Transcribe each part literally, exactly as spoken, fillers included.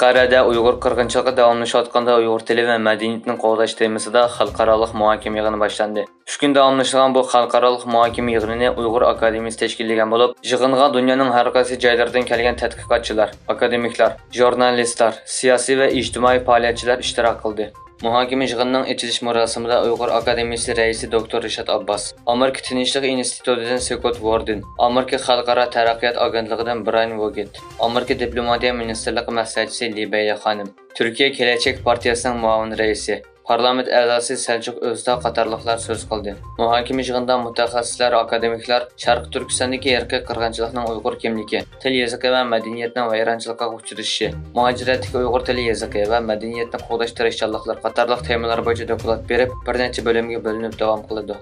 ئەنقەرەدە ئۇيغۇر قىرغىنچىلىقى داۋاملىشىۋاتقاندا ئۇيغۇر تىلى ۋە مەدەنىيىتىنى قوغداش تېمىسىدا خەلقئارالىق مۇھاكىمە يىغىنى باشلاندى. ئۈچ كۈن داۋاملىشىدىغان بۇ خەلقئارالىق مۇھاكىمە يىغىنىنى ئۇيغۇر ئاكادېمىيىسى تەشكىللىگەن بولۇپ، يىغىنغا دۇنيانىڭ ھەر قايسى جايلىرىدىن كەلگەن تەتقىقاتچىلار، ئاكادېمىكلار، ژۇرنالىستلار، سىياسىي ۋە ئىجتىمائىي پائالىيەتچىلەر ئىشتىراك قىلدى. مۇھاكىمە يىغىنىنىڭ ئېچىلىش مۇراسىمىدا ئۇيغۇر ئاكادېمىيىسى رەئىسى دوكتور رىشات ئابباس، ئامېرىكا تىنچلىق ئىنستىتۇتىدىن سكوت ۋوردېن، ئامېرىكا خەلقئارا تەرەققىيات ئاگېنتلىقىدىن برايان ۋوگېت، ئامېرىكا دىپلوماتىيە مىنىستىرلىقى مەسلىھەتچىسى لى بەيلى خانىم، تۈركىيە كېلەچەك پارتىيەسىنىڭ مۇئاۋىن رەئىسى، پارلامېنت ئەزاسى سەلچۇق ئۆزتاغ قاتارلىقلار سۆز قىلدى. مۇھاكىمە يىغىنىدا مۇتەخەسسىسلەر، ئاكادېمىكلار شەرقىي تۈركىستاندىكى ئىرقىي قىرغىنچىلىقنىڭ ئۇيغۇر كىملىكى، تىل يېزىقى ۋە مەدەنىيەتنىڭ ۋەيرانچىلىققا ئۇچرىشىشى، مۇھاجىرەتتىكى ئۇيغۇر تىلى يېزىقى ۋە مەدەنىيەتنى قوغداش تىرىشچانلىقلىرى قاتارلىق تېمىلار بويىچە دوكلات بېرىپ، بىر نەچچە بۆلۈمگە بۆلۈنۈپ داۋام قىلىدۇ.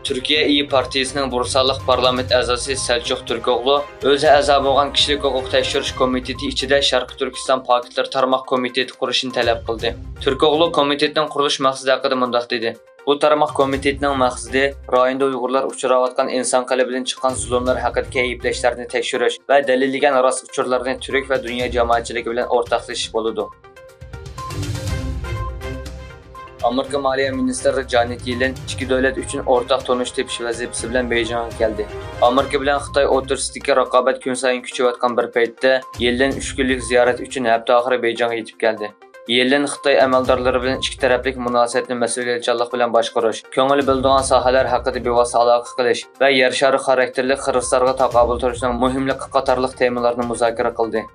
تۈركىيە ئىيى پارتىيىسىنىڭ بۇرسالىق پارلامېنت ئەزاسى سەلچۇق تۈركوغلۇ ئۆزى ئەزا بولغان كىشىلىك ھوقۇق تەكشۈرۈش كومىتېتى ئىچىدە شەرقىي تۈركىستان پاكىتلىرى تارماق كومىتېتى قۇرۇشنى تەلەپ قىلدى. تۈركوغلۇ كومىتېتنىڭ قۇرۇلۇش مەقسىتى ھەققىدە مۇنداق دېدى: بۇ تارماق كومىتېتىنىڭ مەقسىتى رايوندا ئۇيغۇرلار ئۇچراۋاتقان ئىنسان قېلى بىلەن چىققان زۇلۇملار ھەققىدىكى ئەيىبلەشلەرنى تەكشۈرۈش ۋە دەلىللىگەن راست ئۇچۇرلارنى تۈرك ۋە دۇنيا جامائەتچىلىكى بىلەن ئورتاقلىشىش بولىدۇ. ئامېرىكا مالىيە مىنىستىرى جانېت يېللېن ئىككى دۆلەت ئۈچۈن ئورتاق تونۇش تېپىش ۋەزىپىسى بىلەن بېيجىڭغا كەلدى. ئامېرىكا بىلەن خىتاي ئوتتۇرىسىدىكى رىقابەت كۈنسايىن كۈچىيىۋاتقان بىر پەيتتە، يېللېن ئۈچ كۈنلۈك زىيارەت ئۈچۈن ھەپتە ئاخىرى بېيجىڭغا يېتىپ كەلدى. يېللېن خىتاي ئەمەلدارلىرى بىلەن ئىككى تەرەپلىك مۇناسىۋەتنى مەسئۇلىيەتچانلىق بىلەن باشقۇرۇش، كۆڭۈل بۆلىدىغان ساھەلەر ھەققىدە بىۋاسىتە ئالاقە قىلىش ۋە يەر شارى خاراكتېرلىك خىرىسلارغا تاقابىل تۇرۇشنىڭ مۇھىملىقى قاتارلىق تېمىلارنى مۇزاكىرە قىلدى.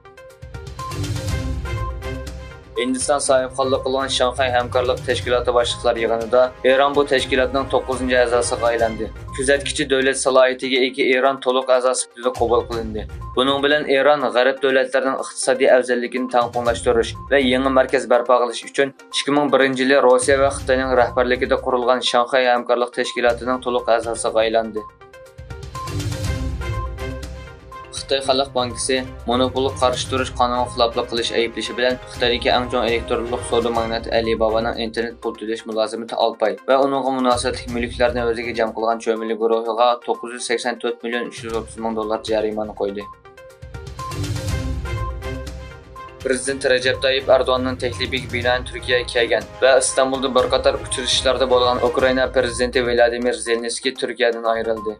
ھىندىستان ساھىبخانلىق قىلغان شاڭخەي ھەمكارلىق تەشكىلاتى باشلىقلار يىغىنىدا ئىران بۇ تەشكىلاتنىڭ توققۇزىنچى ئەزاسىغا ئايلاندى. كۆزەتكۈچى دۆلەت سالاھىيىتىگە ئىگە ئىران تولۇق ئەزا سۈپىتىدە قوبۇل قىلىندى. بۇنىڭ بىلەن ئىران غەرب دۆلەتلىرىنىڭ ئىقتىسادىي ئەۋزەللىكىنى تەڭپۇڭلاشتۇرۇش ۋە يېڭى مەركەز بەرپا قىلىش ئۈچۈن ئىككى مىڭ بىرىنچى يىلى روسىيە ۋە خىتاينىڭ رەھبەرلىكىدە قۇرۇلغان شاڭخەي ھەمكارلىق تەشكىلاتىنىڭ تولۇق ئەزاسىغا ئايلاندى. خىتاي خەلق بانكىسى مونوپولغا قارشى تۇرۇش قانۇنىغا خىلاپلىق قىلىش ئەيىبلىشى بىلەن خىتايدىكى ئەڭ چوڭ ئېلېكترونلۇق سودا ماگناتى ئەلىبابانىڭ ئىنتېرنېت پۇل تۆلەش مۇلازىمىتى ئالپاي ۋە ئۇنىڭغا مۇناسىۋەتلىك مۈلۈكلەرنى ئۆزىگە جەم قىلغان چۆمۈلە گۇرۇھىغا توققۇز يۈز سەكسەن تۆت مىليون ئۈچ يۈز ئوتتۇز مىڭ دوللار جەرىمانە قويدى. پىرېزىدېنت رەجەپ تايىپ ئەردوغاننىڭ تەكلىپىگە بىنائەن تۈركىيەگە كەلگەن ۋە ئىستانبۇلدا بىر قاتار ئۇچرىشىشلاردا بولغان ئۇكرائىنا پىرېزىدېنتى ۋلادىمىر زېلېنسكىي تۈركىيەدىن ئايرىلدى.